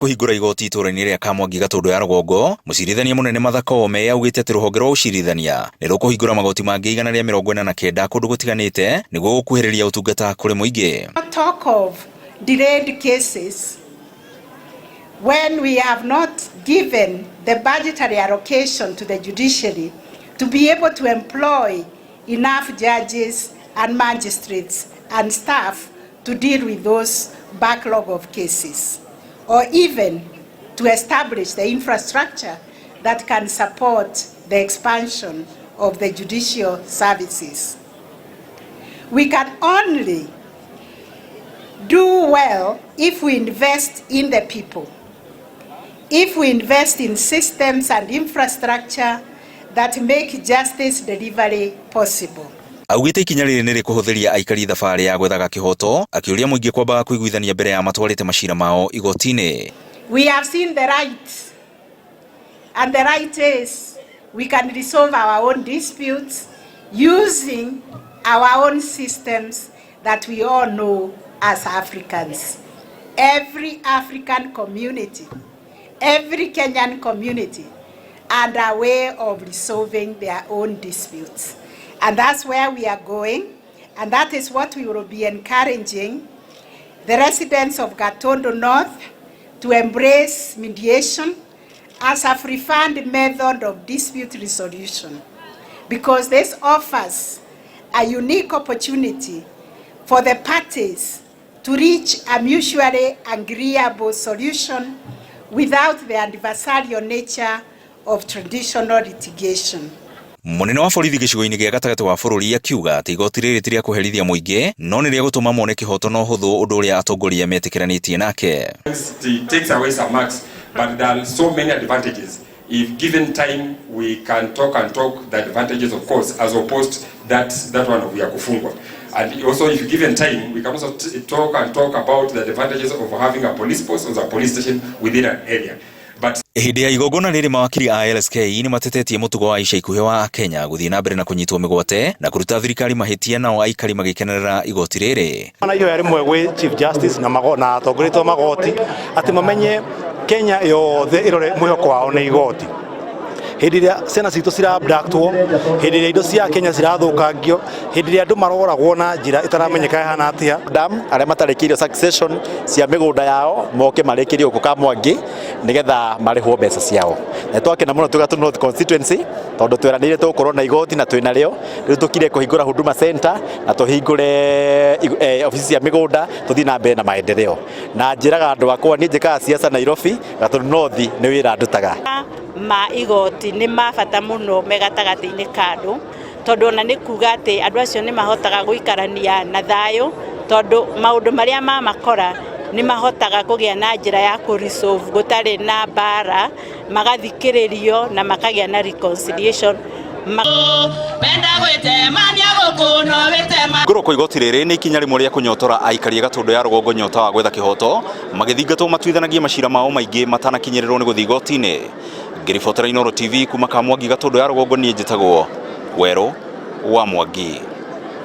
Kũhingũra igoti itũũra-inĩ rĩa Kamwangi Gatũndũ ya Rũgongo, mũcirithania mũnene Martha Koome augĩte atĩ rũhonge rwa ũcirithania nĩ rũkũhingũra magoti mangĩ 149 kũndũ gũtiganĩte nĩguo gũkuhĩrĩria ũtungata kũrĩ mũingĩ. Talk of delayed cases when we have not given the budgetary allocation to the judiciary to be able to employ enough judges and magistrates and staff to deal with those backlog of cases, or even to establish the infrastructure that can support the expansion of the judicial services. We can only do well if we invest in the people, if we invest in systems and infrastructure that make justice delivery possible. Augĩte ikinya rĩrĩ nĩ rĩkũhũthĩria aikari thabarĩ ya gwethaga kĩhoto, akĩũria mũingĩ kwambaga kũiguithania mbere ya matwarĩte macira mao igoti-inĩ. We have seen the right, and the right is we can resolve our own disputes using our own systems that we all know as Africans. Every African community, every Kenyan community, and a way of resolving their own disputes. And that's where we are going, and that is what we will be encouraging the residents of Gatundu North to embrace mediation as a preferred method of dispute resolution, because this offers a unique opportunity for the parties to reach a mutually agreeable solution without the adversarial nature of traditional litigation. Mũnene wa borithi gĩcigo-inĩ gĩa gatagatĩ wa bũrũri akiuga atĩ igoti rĩrĩ ti rĩa kũherithia mũingĩ no nĩ rĩa gũtũma mone kĩhoto na ũhũthũ, ũndũ ũrĩa atongoria metĩkĩranĩtie nake. It takes away some marks, but there are so many advantages. If given time, we can talk and talk the advantages, of course, as opposed that one of ya kufungwa. And also, if given time, we can also talk and talk about the advantages of having a police post or a police station within an area. But Hĩndĩ ya igongona rĩrĩ, mawakiri a LSK nĩ matetetie mũtugo wa ica ikuhĩ wa Kenya gũthiĩ na mbere na kũnyitwo mĩgwate na kũruta thirikari mahĩtia, nao aikari magĩkenerera igoti rĩrĩ. Na ihoya rĩmwe gwĩ Chief Justice na atongoria a magoti atĩ mamenye Kenya yothe ĩrore mwĩhoko wao nĩ igoti. Hĩndĩ ĩrĩa ciana citũ cira-abductwo, hĩndĩ ĩrĩa indo cia Kenya cirathũkangio, hĩndĩ ĩrĩa andũ maroragwo na njĩra ĩtaramenyeka ĩhana atĩa. Dam arĩa matarĩkĩirio succession cia mĩgũnda yao moke marĩkĩrio gũkũ Kamwangi nĩgetha marĩhwo mbeca ciao. Na twakena mũno twĩ Gatundu North constituency tondũ tweranĩire tũgũkorwo na igoti na twĩ narĩo. Rĩu tũkire kũhingũra Huduma Center na tũhingũre obici cia mĩgũnda, tũthiĩ na mbere na maendeleo. Na njĩraga andũ akwa, niĩ njĩkaga siasa Nairobi, Gatundu North nĩ wĩra ndutaga. Ma igoti nĩ ma bata mũno me gatagatĩ-inĩ ka andũ, tondũ ona nĩ kuga atĩ andũ acio nĩ mahotaga gũikarania na thayũ, tondũ maũndũ marĩa mamakora nĩ mahotaga kũgĩa na njĩra ya kũ resolve gũtarĩ na mbara, magathikĩrĩrio na makagĩa na reconciliation. Ngũrwo kwa igoti rĩrĩ nĩ ikinya rĩmwe rĩa kũnyotora aikari a Gatũndũ ya Rũgongo nyota wa gwetha kĩhoto, magĩthingatwo matuithanagie macira mao maingĩ matanakinyĩrĩrwo nĩ gũthiĩ igoti-inĩ. Ngĩribotera Inooro TV kuma Kamwangi, Gatũndũ ya Rũgongo, niĩ njĩtagwo Werũ wa Mwangi.